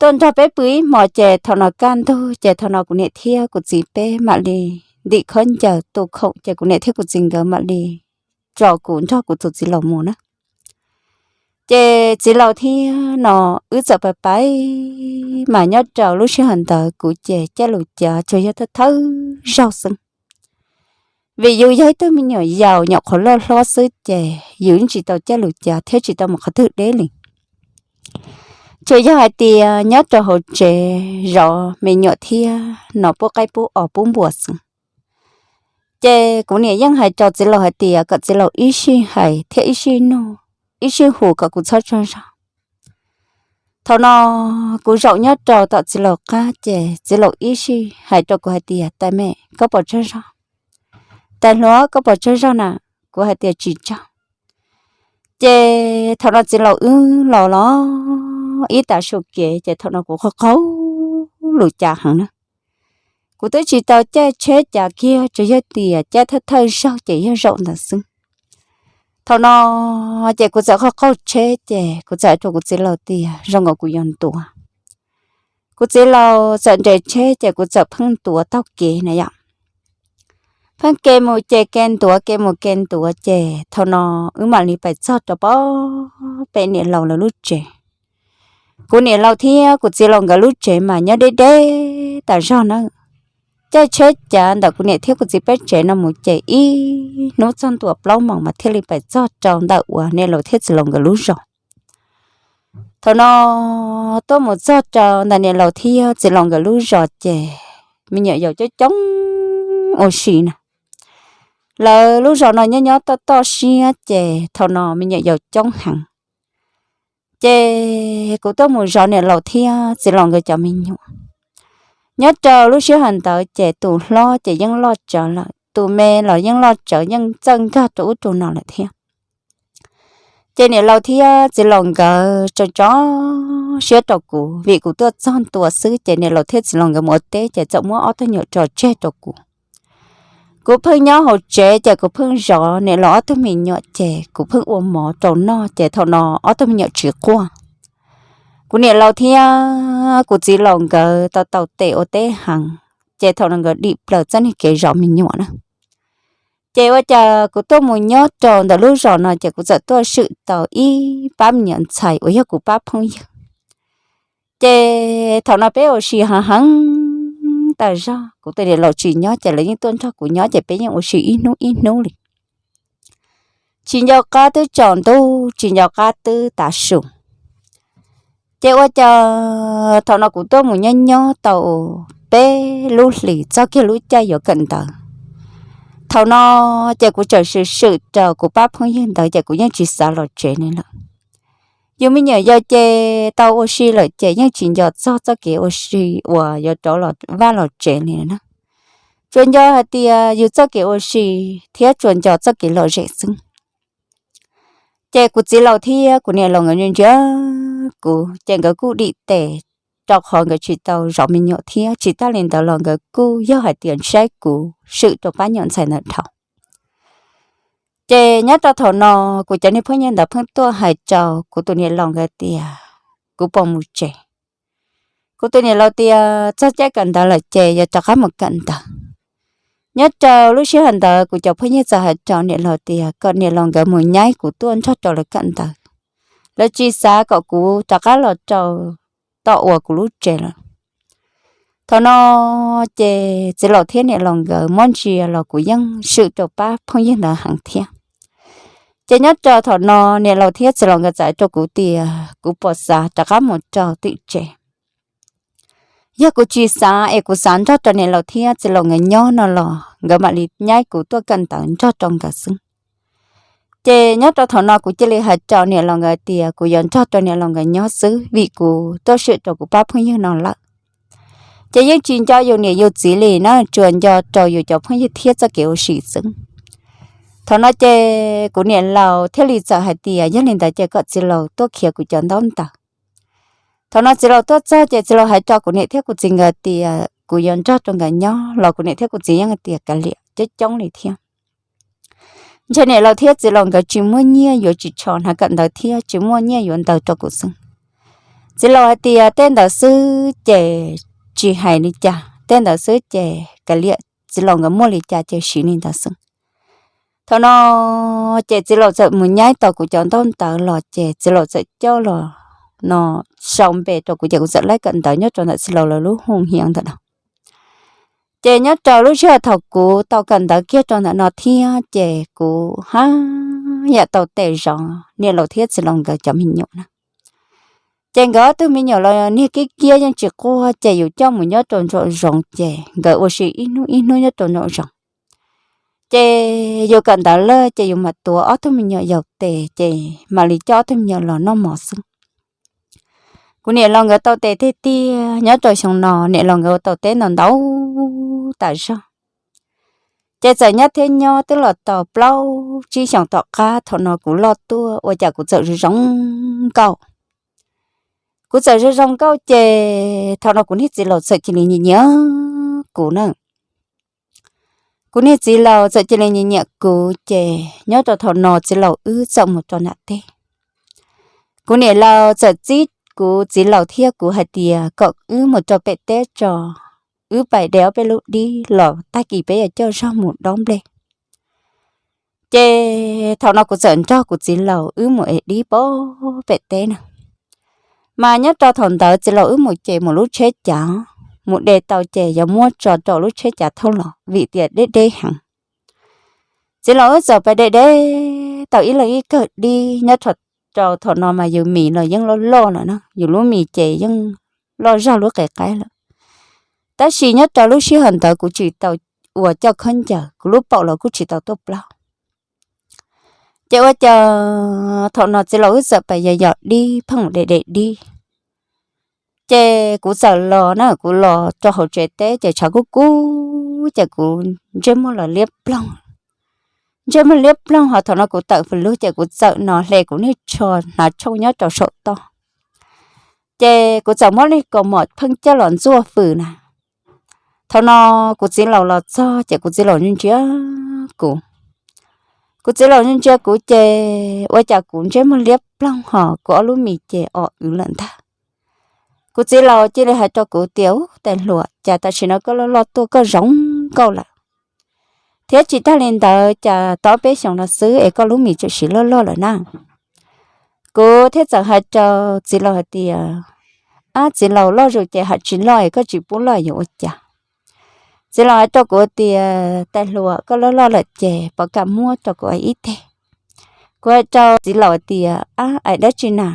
tuaj nrog peb pw ib hmos ces thaum no kaj ntug ces thaum no kuv niam thiab kuv txiv peb mam li ntim khaub ncaws tu khoom ces kuv niam thiab kuv txiv nkawd mam li tso kuv nrog kuv tus txiv laus mus na. Ces txiv laus thiab no wb txawm pais pais, mas nyob rau lub sij hawm ntawd kuv ces caij lus cav tsuas yog thawj thawj zaug xwb. Vim yus yog ib tug me nyuam yaus nyuam qhuav loj hlob xwb ces yus tsis tau caij lus cav thiab tsis tau mus qhov twg deb li. Tsuas yog hais tias nyob rau hauv tsev zov me nyuam thiab no pub qaib pub os pub npua xwb. Ces kuv niam yeej hais rau txiv laus hais tias kom txiv laus ib sij hais thiab ib sij nug, ib sij hu kom kuv txhob tsaug zog. Thaum no kuv zaum nyob rau tom txiv laus qab ces txiv laus ib sij hais rau kuv hais tias, Tais me, koj puas tsaug zog? Tais hluas, koj puas tsaug zog na? Kuv hais tias, Tsis tsaug. Ces thaum no txiv laus wb los los ib tav su kev ces thaum no kuv qaug qaug lus cav heev na. Kuv twb tsis tau caij tsheb cav kiag, tsuas yog tias caij thawj thawj zaug ces yog zaum ntawd xwb. Thaum no ces kuv txawm qaug qaug tsheb ces kuv txawm hais rau kuv txiv laus tias, Zoo nkaus kuv yuav ntuav. Kuv txiv laus txawm nres tsheb ces kuv txawm pheej ntuav taug kev na yom. Pheej ke mus ces ke ntuav, ke mus ke ntuav ces thaum no wb mam li pais txog rau pem niam laus lawv lub tsev. Kuv niam laus thiab kuv txiv laus nkawd lub tsev mas nyob deb deb tas zog na. Caij tsheb cav ntawm kuv niam thiab kuv txiv peb tsev no mus ces ib hnub txog ntua plaub moos mas thiaj li pais txog rau ntawm uas niam laus thiab txiv laus nkawd lub zos. Thaum no tuaj mus txog rau ntawm niam laus thiab txiv laus nkawd lub zos ces me nyuam yaus coob coob ua si na. Lawv lub zos no nyob nyob toj toj siab ces thaum no me nyuam yaus coob heev. Ces kuv tuaj mus zov niam laus thiab txiv laus nkawd cov me nyuam. Nyob rau lub sij hawm ntawd ces tus hlob ces yeej loj tsawv lawm, tus me los yeej loj tsawv, yeej txawj nkag rau ub rau no lawm thiab. Ces niam laus thiab txiv laus nkawd tso tso siab rau kuv, vim kuv tuaj txog ntua xwb ces niam laus thiab txiv laus nkawd mus ua teb ces txawm muab ob tug nyuam tso tseg rau kuv. Kuv pheej nyob hauv tsev ces kuv pheej zov niam laus ob tug me nyuam ces kuv pheej ua mov rau noj ces thaum no ob tug me nyuam tsis quaj. Kuv niam laus thiab kuv txiv laus nkawd tau tau tes ua teb heev, ces thaum no nkawd dim plaws txoj niag kev zov me nyuam na. Ces ua cas kuv tuaj mus nyob rau ntawm lub zos no ces kuv txawm tuaj swm tau ib pab me nyuam ntxhais uas yog kuv pab phooj ywg. Ces thaum no peb ua si heev heev tas zog, kuv tus niam laus tsis nyob ces lawv yeej tuaj nrog kuv nyob ces peb yeej ua si ib hnub ib hnub li. Tsis nco qab twb tsaus ntuj, tsis nco qab twb tav su. Ces ua cas thaum no kuv tuaj mus nyob nyob tau peb lub hlis txog kiag lub caij yuav kawm ntawv. Thaum no ces kuv tseem swm swm rau kuv pab phooj ywg ntawd ces kuv yeej tsis xav los tsev li lawm. Yus me nyuam yaus ces tau ua si lawm ces yeej tsis nco txog txoj kev ua si uas yuav rov los vaj los tsev li na. Tsuas nco hais tias yus txoj kev ua si thiab tsuas nco txoj kev lom zem xwb. Ces kuv txiv laus thiab kuv niam laus nkawd ntsia ntsia kuv ces nkawd kuj dim tes, rau qhov nkawd tsis tau zov me nyuam thiab tsis tas li ntawd los nkawd kuj yog hais tias saib kuv swm rau pab nyuam ntxhais ntawd dhau. Ces nyob rau thaum no kuv cov niag phooj ywg ntawd pheej tuaj hais rau kuv tus niam laus nkawd tias kuv puas mus tsev. Kuv tus niam laus tias txog caij kawm ntawv lawm ces yuav rov qab mus kawm ntawv. Nyob rau lub sij hawm ntawd kuv cov phooj ywg txawm hais rau niam laus tias kom niam laus nkawd mus nyaib kuv tuaj nrog rau lawv kawm ntawv, lawv tsis xav kom kuv rov qab los rau tom uas kuv lub tsev lawm. Thaum no ces txiv laus thiab niam laus nkawd muab ntsia los kuv yeej swm rau pab phooj ywg ntawd heev thiab. Ces nyob rau thaum no niam laus thiab txiv laus nkawd txawm hais rau kuv tias kuv puas xav rov qab mus rau tim tsev. Yog kuv tsis xav es kuv xav nrog rau niam laus thiab txiv laus nkawd nyob no los nkawd mam li nyaib kuv tuaj kawm ntawv nrog rau nkawd xwb. Ces nyob rau thaum no kuv cia li hais rau niam laus nkawd tias kuv yuav nrog rau niam laus nkawd nyob xwb vim kuv tuaj swm rau kuv pab phooj ywg no lawm. Ces yeej tsis nco yus niam yus txiv li na, tsuas nco rau yus cov phooj ywg thiab txoj kev ua si xwb. Thaum no ces kuv niam laus thiaj li txawm hais tias yog li ntawd ces kom txiv laus tuaj khiav kuv cov ntaub ntawv. Thaum no txiv laus tuaj txog ces txiv laus hais rau kuv niam thiab kuv txiv nkawd tias kuv yuav nrog rau nkawd nyob los kuv niam thiab kuv txiv yeej tias kav liam coob coob li thiab. Ntshe niam laus thiab txiv laus nkawd tsis muaj nyiaj yuav ris tsho hnav kawm ntawv thiab tsis muaj nyiaj yuav ntawv rau kuv xwb. Txiv laus hais tias tej ntawd xwb ces tsis hais li cas, tej ntawd xwb ces kav liam, txiv laus nkawd muaj li cas ces siv li ntawd xwb. Thaum no ces txiv laus txawm mus nyaib tau kuv cov ntaub ntawv los ces txiv laus txawm coj los no sau npe rau kuv ces kuv txawm laib kawm ntawv nyob rau ntawm txiv laus lawv lub hoo hiav ntawm no. Ces nyob rau lub sij hawm thaum kuv tau kawm ntawv kiag rau ntawm no thiab ces kuv haj yam tau tes zov niam laus thiab txiv laus nkawd cov me nyuam na. Ces nkawd ob tug me nyuam los niag kiab kiab yeej tsis quaj ces yus coj mus nyob rau nraum zoov ces nkawd ua si ib hnub ib hnub nyob rau nraum zoov. Ces yus kawm ntawv lawm ces yus mam tuav ob tug me nyuam yaus tes ces mam li coj ob tug me nyuam los noj mov xwb. Kuv niam laus nkawd tau tes tiag tiag nyob rau xyoo no, niam laus nkawd ua tau teb ntau ntau tas zog. Ces txawm nyob thiab nyob twb los tau plaub tsib xyoos tom qab thaum no kuv loj tuaj ua cas kuv txawm zoo zoo nkauj. Kuv txawm zoo zoo nkauj ces thaum no kuv niag txiv laus txawm cia li nyiam nyiam kuv na. Kuv niag txiv laus txawm cia li nyiam nyiam kuv ces nyob rau thaum no txiv laus wb txawm mus rau nram teb. Kuv niam laus txawm txib kuv txiv laus thiab kuv hais tias kom wb mus rau pem teb tso, wb pais de ob peb lub dib los tag kis peb yuav coj zog mus dob nplej. Ces thaum no kuv txawm nrog kuv txiv laus wb mus ev dib pem teb na. Mas nyob rau thaum ntawd txiv laus wb mus ces mus lub tsheb cav, mus de tau ces yuav muab tso rau lub tsheb cav thauj los vim tias deb deb heev. Txiv laus wb txawm pais de de tau ib leeg ib kawm dib nyob rau thaum no mas yus mis los yeej loj loj lawm na, yus lub mis ces yeej loj zog lub qe qaib lawm. Tab sis nyob rau lub sij hawm ntawd kuv tsis tau uas coj khaub ncaws, kuv lub paum los kuj tsis tau tuaj plaub. Ces ua cas thaum no txiv laus wb txawm pais yos yos dib pheej de de dib. Ces kuv txawm los na, kuv los rau hauv tsev teb ces tshav kub kub ces kuv ntsej muag los liab ploog. Ntsej muag liab ploog ho thaum no kuv tawm fws lug ces kuv txawm no hle kuv niag tsho hnav tshooj nyob rau saum toj. Ces kuv txawm muab niag kaus mom pheej coj los ntxuaj fws na. Thaum no kuv txiv laus los txog ces kuv txiv laus ntsia kuv. Kuv txiv laus ntsia kuv ces ua cas kuv ntsej muag liab ploog ho kuv ob lub mis ces o wv lawm ntag. Kuv txiv laus cia li hais rau kuv tias, Ub, tais hluas, cas tam sim no koj loj loj tuaj koj zoo nkauj lawm, thiab tsis tag li ntawd cas tau peb xyoos no xwb es koj lub mis tseem siv loj loj lawm na. Kuv thiaj txawm hais rau txiv laus hais tias, Ab, txiv laus, loj zus ces ham tsis loj es koj tsis pub loj yuav ua cas? Txiv laus hais rau kuv tias, Tais hluas, koj loj loj lawm ces puas kam muab rau kuv aim ib teg? Kuv hais rau txiv laus tias, Ab, aim dab tsi na?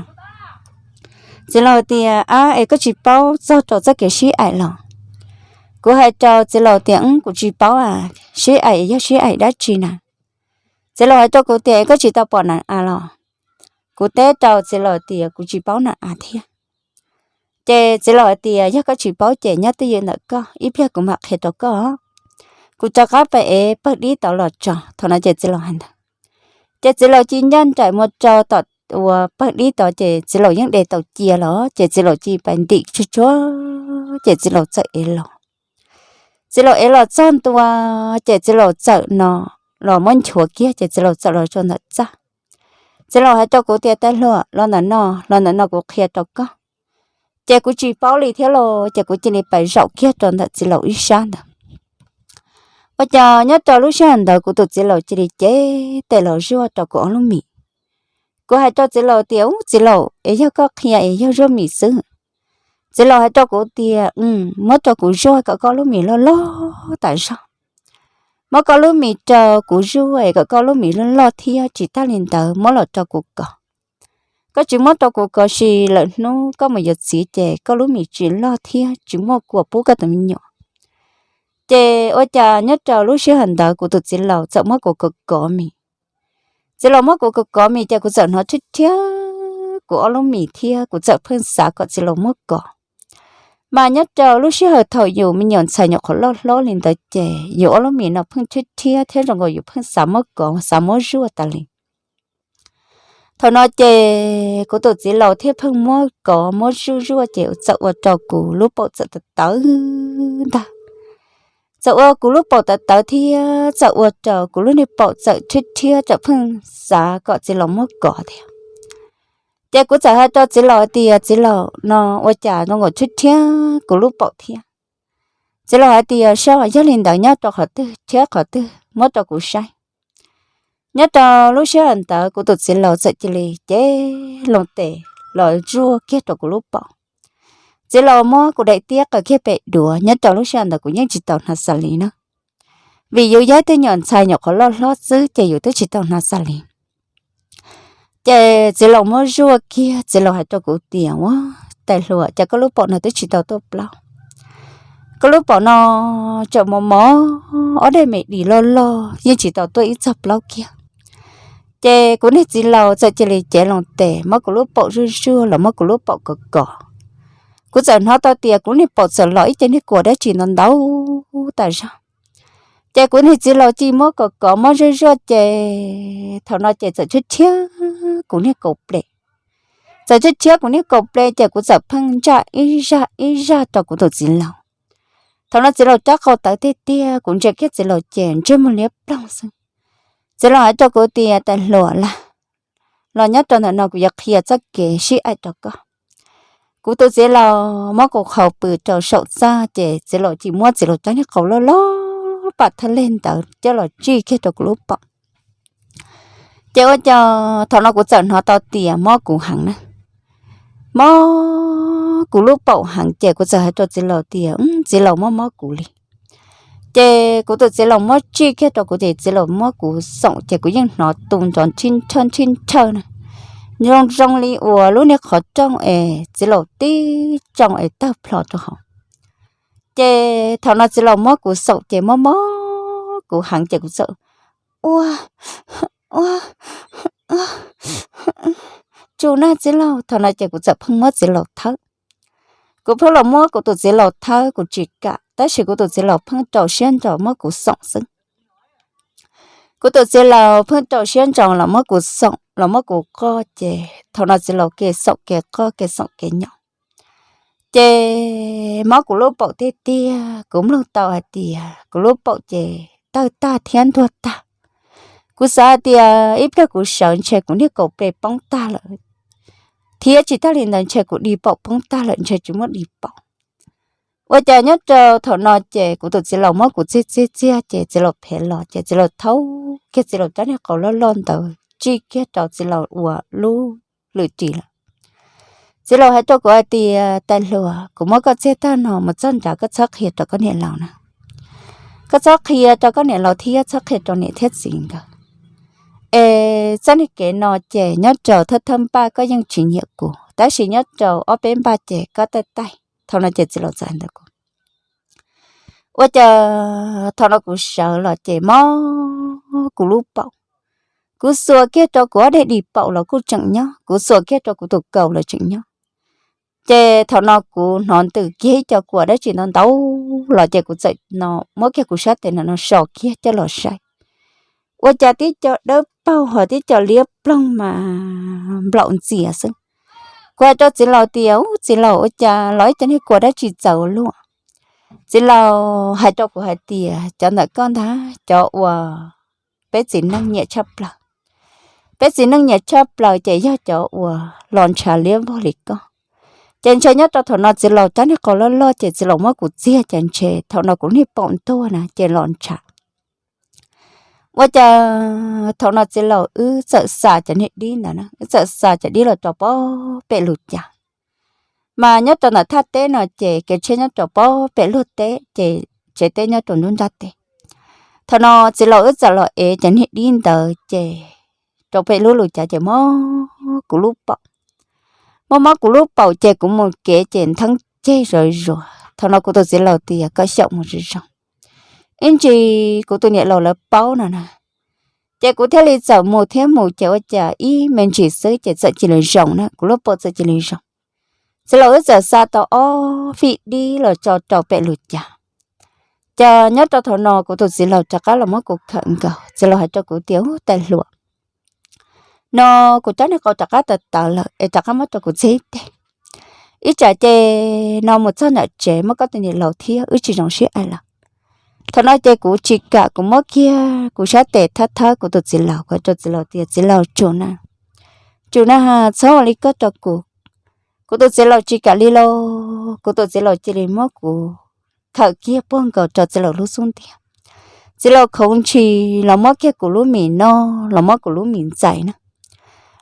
Txiv laus tias, Ab, es koj tsis paub txog rau txoj kev sib aim los? Kuv hais rau txiv laus tias, Kuv tsis paub a, sib aim yog sib aim dab tsi na? Txiv laus hais rau kuv tias, Koj tsis tau pom nam av los? Kuv teb rau txiv laus tias, Kuv tsis paub nam av thiab. Ces txiv laus hais tias, Yog koj tsis paub ces nyob twj ywm ntawm koj, ib pliag kuv mam qhia rau koj. Kuv rov qab pem ev pawg dib tod los tso. Thaum no ces txiv laus hais ntawd, ces txiv laus cia ncaj nraim mus rau tom uas pawg dib tod ces txiv laus yeej de tau cia los ces txiv laus cia pais ntim tsuag tsuag ces txiv laus txawm ev los. Txiv laus ev los txog ntua ces txiv laus txawm no los muab nchuav kiag ces txiv laus txawm los rau ntawm txaj. Txiv laus hais rau kuv tias, Tais hluas, los ntawm no, los ntawm no kuv qhia rau koj. Ces kuv tsis paub li thiab los ces kuv cia li pais zaum kiag rau ntawm txiv laus ib sab ntawd. Ua cas nyob rau lub sij hawm ntawd kuv tus txiv laus cia li cev tes los zuaj rau kuv ob lub mis. Kuv hais rau txiv laus tias, Ub, txiv laus, es yog koj qhia es yog zuaj mis xwb? Txiv laus hais rau kuv tias, Muab rau kuv zuaj kom koj lub mis loj loj tas zog. Muab koj lub mis rau kuv zuaj es kom koj lub mis loj loj thiab tsis tag li ntawd muab los rau kuv kov. Koj tsis muab rau kuv kov si lawm hnub koj mus yuav txiv ces koj lub mis tsis loj thiab tsis muaj kua pub koj tus me nyuam. Ces ua cas nyob rau lub sij hawm ntawd kuv tus txiv laus txawm muab kuv kov kov mis. Txiv laus muab kuv kov kov mis ces kuv txawm hnov rhiab rhiab kuv ob lub mis thiab kuv txawm pheej xav kom txiv laus muab kov. Mas nyob rau lub sij hawm thaum yus me nyuam ntxhais nyuam qhuav loj hlob li ntawd ces yus ob lub mis no pheej rhiab rhiab thiab zoo nkaus yus pheej xav muab kov xav muab zuaj tas li. Thaum no ces kuv tus txiv laus thiaj pheej muab kov muab zuaj zuaj ces txawm ua rau kuv lub paum txawm tawv tawv ntag. Txawm ua kuv lub paum tawv tawv thiab txawm ua rau kuv lub niag paum txawm rhiab rhiab txawm pheej xav kom txiv laus muab kov thiab. Ces kuv txawm hais rau txiv laus hais tias, txiv laus, no ua cas zoo nkaus rhiab rhiab kuv lub paum thiab? Txiv laus hais tias, sab, yog li ntawd nyob rau qhov twg, rhiab qhov twg muab rau kuv saib. Nyob rau lub sij hawm ntawd kuv tus txiv laus txawm cia li cev loo tes los zuaj kiag rau kuv lub paum. Txiv laus muab kuv daim tiab qaws kiag pem duav. Nyob rau lub sij hawm ntawd kuv yeej tsis tau hnav xas lis na, vim yus yog ib tug nyuam ntxhais nyuam qhuav loj hlob xwb ces yus twb tsis tau hnav xas lis. Ces txiv laus muab zuaj kiag, txiv laus hais rau kuv tias, ua, tais hluas, cas koj lub paum no twb tsis tau tuaj plaub, koj lub paum no tseem mos mos, ob daim me dis loj loj yeej tsis tau tuaj ib txog plaub kiag. Ces kuv niag txiv laus txawm cia li cev loo tes muab kuv lub paum zuaj zuaj los muab kuv lub paum kov kov. Kuv txawm hnov tau tias kuv niag paum txawm los ib ce niag kuam dab tsi ntau ntau tas zog. Ces kuv niag txiv laus cia li muab kov kov muab zuaj zuaj ces thaum no ces txawm rhiab rhiab kuv niag kaum ples. Txawm rhiab rhiab kuv niag kaum ples ces kuv txawm pheej ntsaj ib zaj ib zaj rau kuv tus txiv laus. Thaum no txiv laus rab qau tawv tiag tiag, kuv ntsia kiag txiv laus ces ntsej muag liab ploog xwb. Txiv laus hais rau kuv tias, tais hluas, los nyob rau ntawm no kuv yuav qhia txoj kev sib aim rau koj. Kuv tus txiv laus muab kuv qhau pw rau saum txaj ces txiv laus cia li muab txiv laus rab niag qau loj loj pam thawj leg ntawd coj los tsij kiag rau kuv lub paum. Ces ua cas thaum no kuv txawm hnov tau tias mob kuv heev na, mob kuv lub paum heev ces kuv txawm hais rau txiv laus tias, txiv laus, mob mob kuv li. Ces kuv tus txiv laus muab tsij kiag rau kuv ces txiv laus muab kuv xoom ces kuv yeej hnov tu nrov nrhib nrhawj nrhib nrhawj na, zoo zoo li uas lub niag qhov rooj es txiv laus tib tsoo es tawg plho rau hauv. Ces thaum no txiv laus muab kuv xoom ces mob mob kuv heev ces kuv txawm ua, ua, tsuj na txiv laus. Thaum no ces kuv txawm pheej muab txiv laus thawb. Kuv pheej los muab kuv tus txiv laus thawb, kuv tsis kam, tab sis kuv tus txiv laus pheej rau siab ntso muab kuv xoom xwb. Kuv tus txiv laus pheej rau siab ntso los muab kuv xoom los muab kuv qoj ces thaum no txiv laus ke xoom ke qoj ke xoom ke nyo ces mob kuv lub paum tiag tiag. Kuv mloog tau hais tias kuv lub paum ces tawg tag thiab ntuag tag. Kuv xav hais tias ib pliag kuv sawv ntshe kuv niag kaum ples poob tag lawm, thiab tsis tag li ntawd ntshe kuv di paum poob tag lawm, ntshe tsis muaj di paum. Ua cas nyob rau thaum no ces kuv tus txiv laus muab kuv txiag txiag txiag ces txiv laus phem los ces txiv laus thaub kiag txiv laus rab niag qau loj loj ntawd tsij kiag rau txiv laus ua lub lwm ris lawm. Txiv laus hais rau kuv hais tias, tais hluas, kuv muab koj txiag tag no mus txog nrad koj txhob qhia rau koj niam laus na. Koj txhob qhia rau koj niam laus thiab txhob qhia rau niam thiab txiv nkawd. Es txoj niag kev no ces nyob rau thawj thawj npaj koj yeej tsis nyiam kuv, tab sis nyob rau ob peb npaj ces koj taij taij. Thaum no ces txiv laus txawm hais ntawd kuv. Ua cas thaum no kuv sawv los ces mob kuv lub paum. Kuv xuas kiag rau kuv ob daim di paum los kuj tseem nyob, kuv xuas kiag rau kuv tus kaus los tseem nyob. Ces thaum no kuv hnov ntws kiag ib co kuam dab tsi ntau ntau los ces kuv txawm no muab kiag kuv sab tes no no so kiag coj los saib. Ua cas tib co dawb paug ho tib co liab ploog mas nplaum ntxias xwb. Kuv hais rau txiv laus tias, ub, txiv laus, ua cas los ib co niag kuam dab tsi txawv ua luaj? Txiv laus hais rau kuv hais tias, cov ntawm koj ntag cov ua peb txiv neej nyiam tshaj plaws. Peb txiv neej nyiam tshaj plaws ces yog cov uas los ntshav liab vog li koj. Ces ntshe nyob rau thaum no txiv laus rab niag qau loj loj ces txiv laus muab kuv txiag ces ntshe thaum no kuv niag paum ntuag na ces los ntshav. Ua cas thaum no txiv laus wb txawm xa cov niag dib ntawd na, wb txawm xa cov dib los rau pob pem lug cav. Mas nyob rau ntawm thaj teb no ces kev tsheb nyob rau pob pem luag teb ces tsev teb nyob rau nruab nrab teb. Thaum no txiv laus wb txawm los ev cov niag dib ntawd ces rau pem lub lug cav ces mob kuv lub paum. Mob mob kuv lub paum ces kuv mus kev ces ntheeb ceg zuav zuav. Thaum no kuv tus txiv laus tias koj xyaum mus zoo zoo, ib ntsis kuv tus niam laus lawv paub no na. Ces kuv thiaj li txawm mus thiab mus ces ua cas ib me ntsis xwb ces txawm cia li zoo na, kuv lub paum txawm cia li zoo. Txiv laus wb txawm xa tau ob fij dib los tso rau pem lug cav. Ces nyob rau thaum no kuv tus txiv laus rov qab los muab kuv khawm nkaus, txiv laus hais rau kuv tias, ub, tais hluas, no kuv rab niag qau rov qab tawv tawv lawm es rov qab muab rau kuv txiag ib teg. Ib tsam ces no mus txog nram tsev muab koj tus niam laus thiab wb tsis zoo sib aim lawm. Thaum no ces kuv tsis kam, kuv muab kiag kuv sab tes thawb thawb kuv tus txiv laus, kuv hais rau txiv laus tias, txiv laus, tsuag na, Tsum na, txhob ua li koj rau kuv. Kuv tus txiv laus tsis kam li lauj, kuv tus txiv laus cia li muab kuv khawm kiag puag nkaus rau txiv laus lub xub ntiag. Txiv laus khoov ntshis los muab kiag kuv lub mis no, los muab kuv lub mis ntxais na.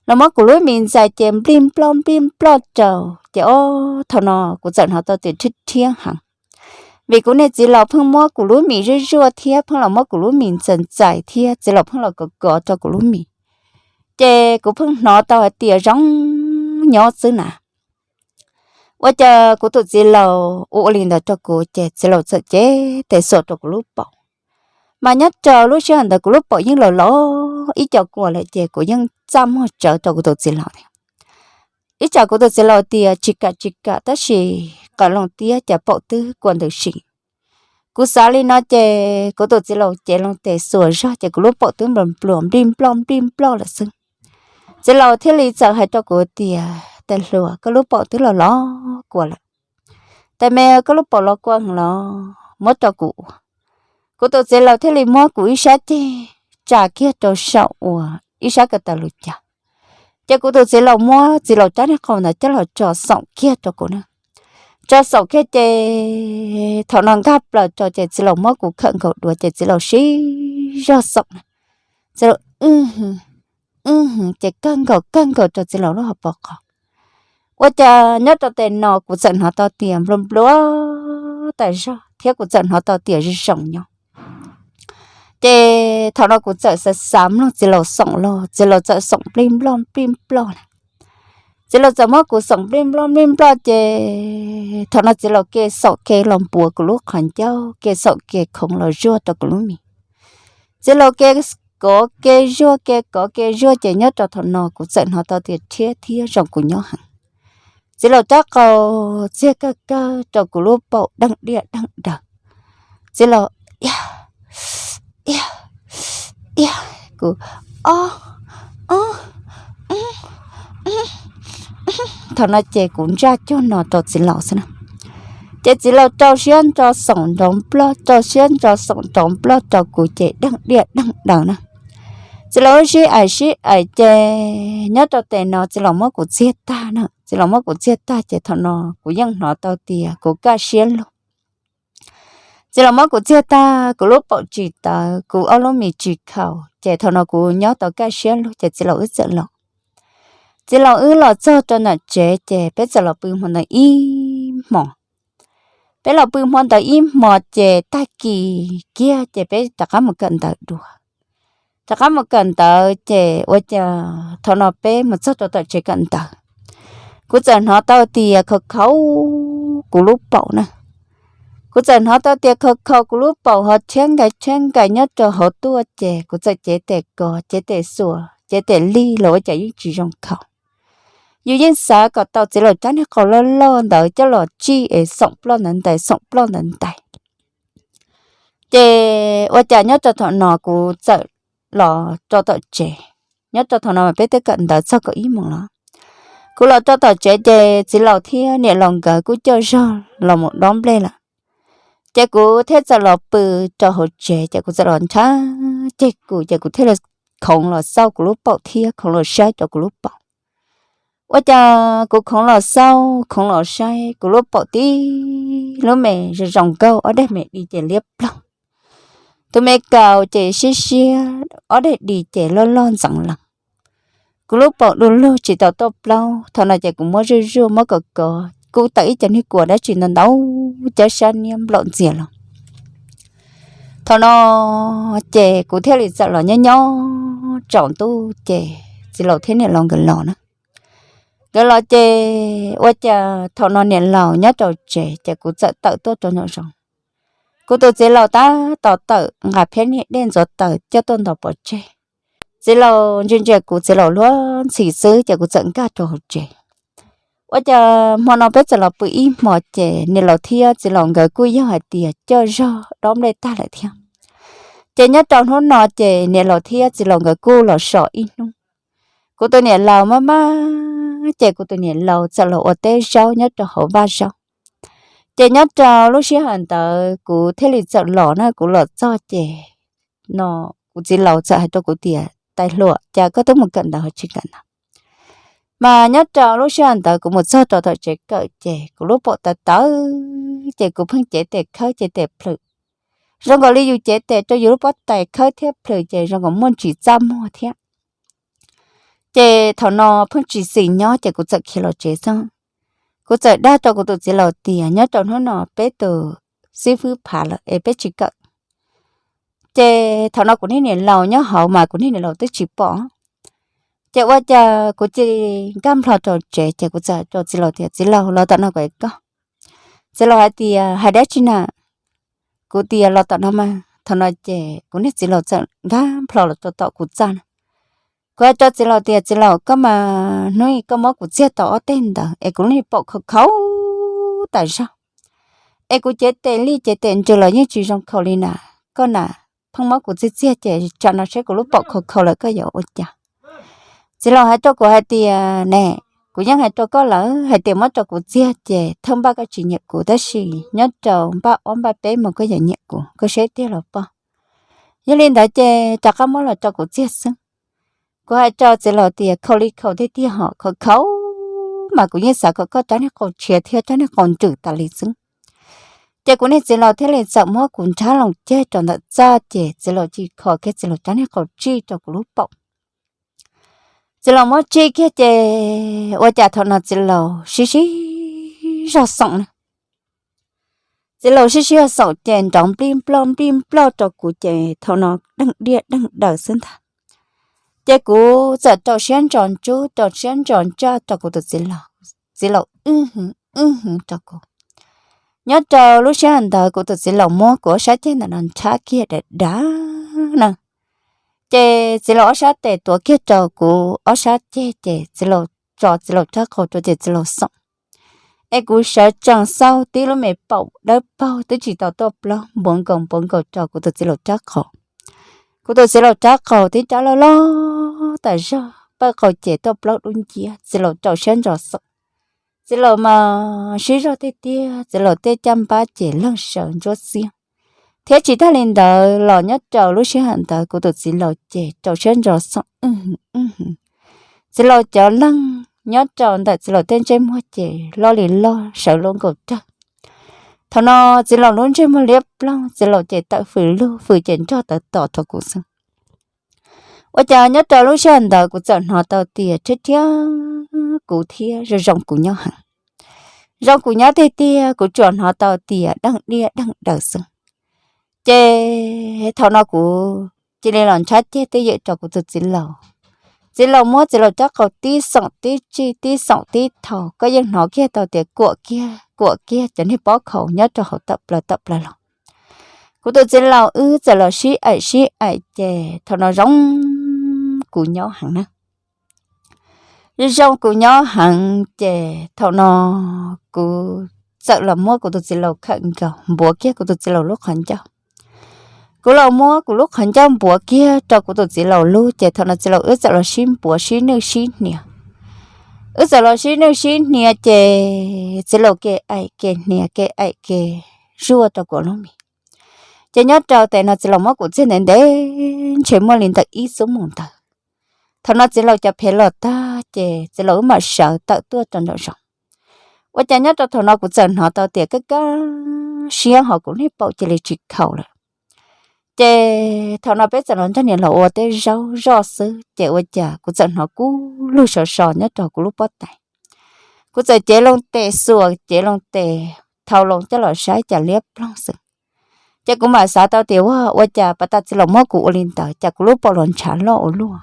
Los muab kuv lub mis ntxais ces nplij nploj nplij nploj rau ces ob thaum no kuv txawm hnov tau tias rhiab rhiab heev, vim kuv niag txiv laus pheej muab kuv lub mis zuaj zuaj thiab pheej los muab kuv lub mis ntxais ntxais thiab txiv laus pheej los kov kov rau kuv lub mis, ces kuv pheej hnov tau hais tias zoo nyob xwb na. Ua cas kuv tus txiv laus ua ua li ntawd rau kuv ces txiv laus txawm cev tes xuas rau kuv lub paum. Mas nyob rau lub sij hawm ntawd kuv lub paum yeej los los ib co kua lawm ces kuv yeej txaj muag tsawv rau kuv tus txiv laus thiab. Ib tsam kuv tus txiv laus tias tsis kam tsis kam tab sis qawm loo tiab cas paum twb kua ntws si. Kuv xav li no ces kuv tus txiv laus cev loo tes xuas zog ces kuv lub paum twb npluas npluas nplij nploj nplij nploj lawm xwb. Txiv laus thiaj li txawm hais rau kuv tias, tais hluas, koj lub paum twb los los kua lawm. Tais me, koj lub paum los kua heev los muab rau kuv ua. Kuv tus txiv laus thiaj li muab kuv ib sab ceg tsa kiag rau saum uas ib sab ko taw lus cas. Ces kuv tus txiv laus muab txiv laus rab niag qau ntawd coj los tso xoom kiag rau kuv na. Tso xoom kiag ces thaum no nkag plaws rau ces txiv laus muab kuv khawm nkaus duav ces txiv laus siv zog xoom na. Txiv laus wb hwv ces kawg nkaus kawg nkaus rau txiv laus lub hauv paus qos. Ua cas nyob rau tes no kuv txawm hnov tau tias nplua nplua tas zog thiab kuv txawm hnov tau tias zoo zoo nyob. Ces thaum no kuv txawm xav xav mloog txiv laus xoom los txiv laus txawm xoom nplij nploj nplij nploj na. Txiv laus txawm muab kuv xoom nplij nploj nplij nploj ces thaum no txiv laus ke xoom ke los npuav kuv lub qhov ncauj, ke xoom ke khoov los zuaj rau kuv lub mis. Txiv laus ke kov ke zuaj ke kov ke zuaj ces nyob rau thaum no kuv txawm hnov tau tias rhiab thiab zoo kuv nyob heev. Txiv laus rab qau txiag kawg kawg rau kuv lub paum deej diaj deej daws. Txiv laus iab iab, kuv ob, thaum no ces kuv ntsaj cuag no rau txiv laus xwb na. Ces txiv laus rau siab ntso xoom nrov nploj, rau siab ntso xoom nrov nploj rau kuv ces deej diaj deej daws na. Txiv laus sib aim sib aim ces nyob rau tes no txiv laus muab kuv txiag tag na, txiv laus muab kuv txiag tag ces thaum no kuv yeej hnov tau tias kuv kaj siab lug. Txiv laus muab kuv txiag tag, kuv lub paum tsis tawv, kuv ob lub mis tsis khaus, ces thaum no kuv nyob tau kaj siab lug ces txiv laus wb txawm los. Txiv laus wb los txog rau nram tsev ces peb txawm los pw hmo ntawd ib hmos. Peb los pw hmo ntawd ib hmos ces tag kis kiag ces peb rov qab mus kawm ntawv dua. Rov qab mus kawm ntawv ces ua cas thaum no peb mus txog rau tom tsev kawm ntawv, kuv txawm hnov tau tias khov khov kuv lub paum na. Kuv txawm hnov tau tias khov khov kuv lub paum ho rhiab nkais rhiab nkais nyob rau hauv tuaj ces kuv txawm cev tes kov, cev tes xuas, cev tes lig los ua cas yeej tsis zoo khaus. Yus yeej xav kom tau txiv laus rab niag qau loj loj ntawd coj los tsij es xoom ploj ntawd ntais, xoom ploj ntawd ntais. Ces ua cas nyob rau thaum no kuv txawm los rau tom tsev. Nyob rau thaum no mas peb twb kawm ntawv txog kaum ib moos los. Kuv los rau tom tsev ces txiv laus thiab niam laus nkawd kuj coj zog los mus dob nplej lawm. Ces kuv thiaj txawm los pw rau hauv tsev ces kuv txawm los ntshav ceg kuv ces kuv thiaj li khoov los xauj kuv lub paum thiab khoov los saib rau kuv lub paum. Ua cas kuv khoov los xauj khoov los saib kuv lub paum tib lub me zoo zoo nkauj, ob daim me di ces liab ploog, tus me kaus ces siab siab, ob daim di ces loj loj ntxeev lees. Kuv lub paum du lug tsis tau tuaj plaub. Thaum no ces kuv muab zuj zuaj muab kov kov kuj tawm ib co niag kua dab tsi ntau ntau cov sab niab nplaum ntxias los. Thaum no ces kuv thiaj li txawm los nyob nyob tsaus ntuj ces txiv laus thiab niam laus nkawd los na. Nkawd los ces ua cas thaum no niam laus nyob rau tsev ces kuv txawm tawm tuaj rau nraum zoov. Kuv tus txiv laus tab tom tawm nqa phiab niag dej ntxuav taws coj tuaj ntaus pov tseg. Txiv laus ntsia ntsia kuv, txiv laus luag ntxhi xwb ces kuv txawm nkag rau hauv tsev. Ua cas hmo no peb txawm los pw ib hmos ces niam laus thiab txiv laus nkawd kuj yog hais tias coj zog dob nplej tag lawm thiab. Ces nyob rau hnub no ces niam laus thiab txiv laus nkawd kuj los so ib hnub. Kuv tus niam laus maj maj ces kuv tus niam laus txawm los ua teb zaub nyob rau hauv vaj zaub. Ces nyob rau lub sij hawm ntawd kuv thiaj li txawm los na, kuv los txog ces no kuv txiv laus txawm hais rau kuv tias, tais hluas, cas koj twb mus kawm ntawv ho tsis kawm ntawv? Mas nyob rau lub sij hawm ntawd kuv mus txog rau tom tsev kawm ces kuv lub paum tawv tawv, ces kuv pheej cev tes khawb cev tes plhws, zoo nkaus li yus cev tes rau yus lub pob tais khawb thiab plhws ces zoo nkaus muaj ntsis txaj muag thiab. Ces thaum no pheej tsis xis nyob ces kuv txawm khiav los tsev xwb. Kuv txawm dag rau kuv tus txiv laus tias nyob rau hnub no peb tus xib fwb phav lawm es peb tsis kawm. Ces thaum no kuv niag niam laus nyob hauv mas kuv niag niam laus twb tsis pom. Ces ua cas kuv cia li nkag nplho rau tsev ces kuv txawm rau txiv laus tias, Txiv laus, los tom no kuv hais koj. Txiv laus hais tias, Hais dab tsi na? Kuv tias, Los tom no mas. Thaum no ces kuv niag txiv laus txawm nkag nplho los rau tom kuv txaj na. Kuv hais rau txiv laus tias, Txiv laus, koj mas hnub ib koj muab kuv txiag tau ob teg ntawd es kuv lub paum khau khau tas zog, es kuv cev tes lij cev tes ntsws los yeej tsis zoo khau li na. Koj na pheej muab kuv txiag txiag ces tsam no saib kuv lub paum khau khau lawm koj yuav ua cas? Txiv laus hais rau kuv hais tias, Ne, kuv yeej hais rau koj lawm hais tias muab rau kuv txiag ces thawj npaj koj tsis nyiam kuv tab sis nyob rau npaj ob npaj peb mus koj yuav nyiam kuv, koj saib tiag los pom. Yog li ntawd ces rov qab muab los rau kuv txiag xwb. Kuv hais rau txiv laus tias, Khau li khau tiag tiag hos, khau khau mas kuv yeej xav kom koj rab niag qau tshiav thiab rab niag qau ntsws tas li xwb. Ces kuv niag txiv laus thiaj li txawm muab kuv nrhab loo ceg rau ntawm txaj ces txiv laus cia li kho kiag txiv laus rab niag qau tsij rau kuv lub paum. Txiv laus muab tsij kiag ces ua cas thaum no txiv laus sib sib zog xoom na. Txiv laus sib sib zog xoom ces nrov nplij nploj nplij nploj rau kuv ces thaum no deej diaj deej daws xwb ntag. Ces kuv txawm rau siab ntso ntsub rau siab ntso ntsaj rau kuv tus txiv laus, txiv laus wb hwv wb hwv rau kuv. Nyob rau lub sij hawm ntawd kuv tus txiv laus muab kuv ob sab ceg ntawm no nrhab kiag dav dav na. Ces txiv laus ob sab tes tuav kiag rau kuv ob sab ceg ces txiv laus tso txiv laus rab qau rau ces txiv laus xoom. Es kuv sawv tsees xauj tib lub me paum dawb paug twb tsis tau tuaj plaub npuav nkaus npuav nkaus rau kuv tus txiv laus rab qau. Kuv tus txiv laus rab qau tib rab loj loj tas zog, pawj qau ces tuaj plaub dub nciab, txiv laus rau siab ntso xoom. Txiv laus mas sib zog tiag tiag, txiv laus tej caj npab ces leeg sawv ntsuab xiab. Thiab tsis tag li ntawd los nyob rau lub sij hawm ntawd kuv tus txiv laus ces rau siab ntso xoom wb hwv wb hwv. Txiv laus cov leeg nyob rau ntawm txiv laus tej ntsej muag ces loj li loj sawv luaj nkaus rawg. Thaum no txiv laus lub ntsej muag liab ploog, txiv laus ces tawm fws lug fws ces nrog tawv tos rau kuv xwb. Ua cas nyob rau lub sij hawm ntawd kuv txawm hnov tau tias rhiab rhiab kuv thiab zoo zoo kuv nyob heev. Zoo kuv nyob tiag tiag, kuv tsuas hnov tau tias deej diaj deej daws xwb. Ces thaum no kuv cia li los nrhab ceg twj ywm rau kuv tus txiv laus. Txiv laus muab txiv laus rab qau tib xoom tib tsij tib xoom tib thau, koj yeej hnov kiag tau tias kuam kiag kuam kiag cov niag pob khaus nyob rau hauv tawm plaws tawm plaws los. Kuv tus txiv laus wb txawm los sib aim sib aim ces thaum no zoo kuv nyob heev na. Zoo kuv nyob heev ces thaum no kuv txawm los muab kuv tus txiv laus khawm nkaus npuav kiag kuv tus txiv laus lub qhov ncauj. Kuv los muab kuv lub qhov ncauj npuav kiag rau kuv tus txiv laus lub ces thaum no txiv laus wb txawm los sib npuav sib nwj sib hnia. Wb txawm los sib nwj sib hnia ces txiv laus ke aim ke hnia ke aim ke zuaj rau kuv lub mis. Ces nyob rau tes no txiv laus muab kuv txiag ntev ntev ntshe muaj li ntawm ib xuab moos ntawd. Thaum no txiv laus cov phev los tag ces txiv laus wb mam sawv tawm tuaj rau nraum zoov. Ua cas nyob rau thaum no kuv txawm hnov tau tias kaj kaj siab hos kuv niag paum cia li tsis khaus lawm. Ces thaum no peb txawm los nrog niam laus ua tej zaub zoj xwb ces ua cas kuv txawm hnov kub lug sov so nyob rau kuv lub pob tais. Kuv txawm cev loo tes xuas cev loo tes thau loo coj los saib cas liab ploog xwb. Ces kuv mam xav tau tias ua, ua cas pas tas txiv laus muab kuv ua li ntawd cas kuv lub paum los ntshav loj ua luaj.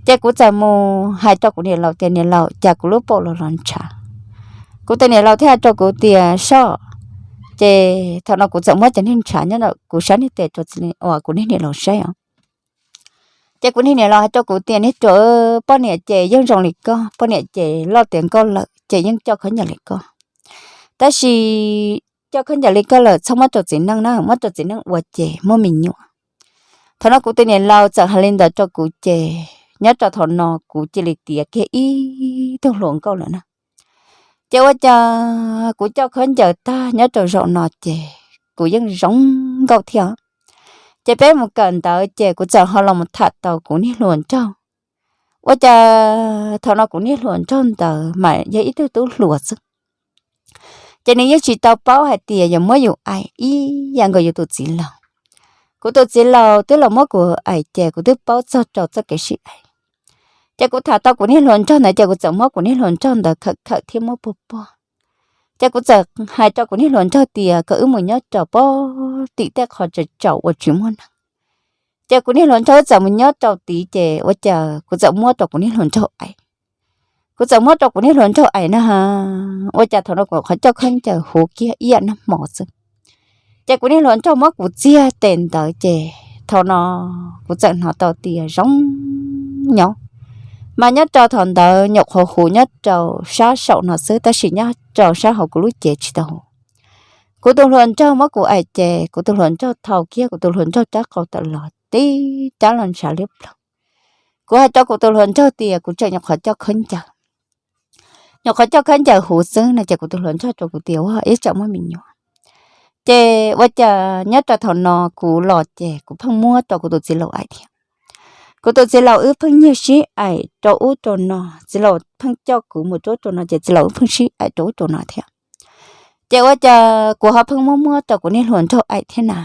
Ces kuv txawm mus hais rau kuv niam laus tias niam laus cas kuv lub paum los los ntshav. Kuv tus niam laus thiaj hais rau kuv tias soj, ces thaum no kuv txawm muab cov niag ntshav nyob kuv sab niag tes rau uas kuv niag niam laus saib os. Ces kuv niag niam laus hais rau kuv tias niag ruam, poj niam ces yeej zoo li koj, poj niam ces loj tiav nkauj lawm ces yeej coj khaub ncaws li koj. Tab sis coj khaub ncaws li koj lawm txhob muab rau txiv neej na, muab rau txiv neej ua ces muaj me nyuam. Thaum no kuv tus niam laus txawm hais li ntawd rau kuv ces nyob rau thaum no kuv cia li tiav kiag ib tug hluas nkauj lawm na. Ces ua cas kuv coj khaub ncaws tag nyob rau zaum no ces kuv yeej zoo nkauj thiab. Ces peb mus kawm ntawv ces kuv txawm ho los mus tham tau kuv niag hluas nraug Ua cas thaum no kuv niag hluas nraug ntawd mas yog ib tug tub hluas xwb, ces nws yeej tsis tau paub hais tias yog muab yus aim ib yam nkaus yus tus txiv laus. Kuv tus txiv laus twb los muab kuv aim ces kuv twb paub txog rau txoj kev sib aim. Ces kuv tham tau kuv niag hluas nraug ntawd ces kuv txawm muab kuv niag hluas nraug ntawd khawm khawm thiab muab puag puag. Ces kuv txawm hais rau kuv niag hluas nraug tias kom wb mus nyob rau pem tim tej qhov tsaus tsaus uas tsis muaj neeg. Ces kuv niag hluas nraug wb txawm mus nyob rau tid ces ua cas kuv txawm muab rau kuv niag hluas nraug aim. Kuv txawm muab rau kuv niag hluas nraug aim na, ua cas thaum no kuv qhov coj khaub ncaws huv kiag ib yam nag hmo xwb. Ces kuv niag hluas nraug muab kuv txiag tes ntawd ces thaum no kuv txawm hnov tau tias zoo nyob. Mas nyob rau thaum ntawd nyuam qhuav huv nyob rau sab saum no xwb, tab sis nyob rau sab hauv kuv lub cev tsis tau huv. Kuv tus hluas nraug muab kuv aim ces kuv tus hluas nraug thau kiag kuv tus hluas nraug rab qau tawm los tib rab los ntshav liab ploog. Kuv hais rau kuv tus hluas nraug tias kuv tseem nyuam qhuav coj khaub ncaws, nyuam qhuav coj khaub ncaws huv xwb no ces kuv tus hluas nraug rau kuv tias ua ib tsam muaj me nyuam. Ces ua cas nyob rau thaum no kuv los ces kuv pheej muab rau kuv tus txiv laus aim thiab. Kuv tus txiv laus wb pheej nyiag sib aim rau ub rau no, txiv laus pheej coj kuv mus rau ub rau no ces txiv laus wb pheej sib aim rau ub rau no thiab. Ces ua cas kuv ho pheej muab muab rau kuv niag hluas nraug aim thiab na.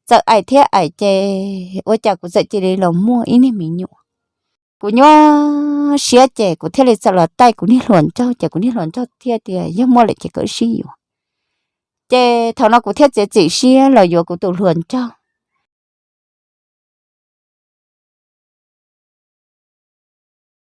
Txawm aim thiab aim ces ua cas kuv txawm cia li los muaj ib niag me nyuam. Kuv nyuaj siab ces kuv thiaj li txawm los taij kuv niag hluas nraug ces kuv niag hluas nraug thiaj tias yog muaj lawm ces koj sib yuav. Ces thaum no kuv thiaj txiav txim siab los yuav kuv tus hluas nraug.